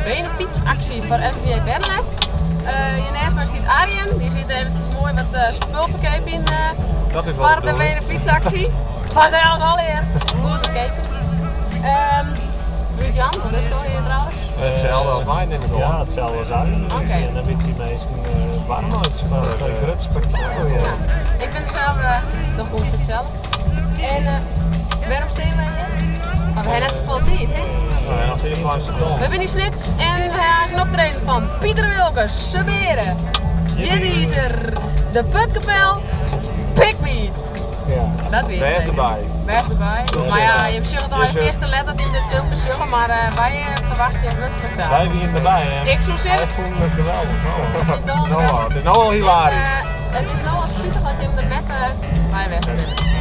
Benefytsaksje foar FNV Bernlef. Hjir neist my stiet Arjen, dy siet eventsjes moai wat spul ferkeapjen Dat is wol foar de de bedoeling. benefytsaksje. Fansels allegear goed ferkeapjen. Ruud Jan, wat is it allegear trouwens? Itselde as my, nim ik oan. Ja, itselde as Arjen. Een Oké. bytsje, en in bytsje minsken warm meitsje foar it grut spektakel. Ja. Ik bin sels doch ûngefear itselde. En wêrom steane wy hjir? Want we ha net safolle tiid, hè? Nee, noch 25 sekonden. We binne yn Snits en we ha in optreden fan Piter Wilkens, Sabeare, Jitiizer, de Putkapel, Pigweed. Ja. Dat wie it Wês seker. derby. Wês derby. Mar ja, jim sjogge it al Je sjogge- fierste let dat jim dit filmke sjogge, mar wy ferwachtsje in grut spektakel. Wy wienen derby en Ik soe sizze- wy fûnen it geweldich. Het is No al, it is no al hilarisch. Het is no al spitich dat jim der net by west binne.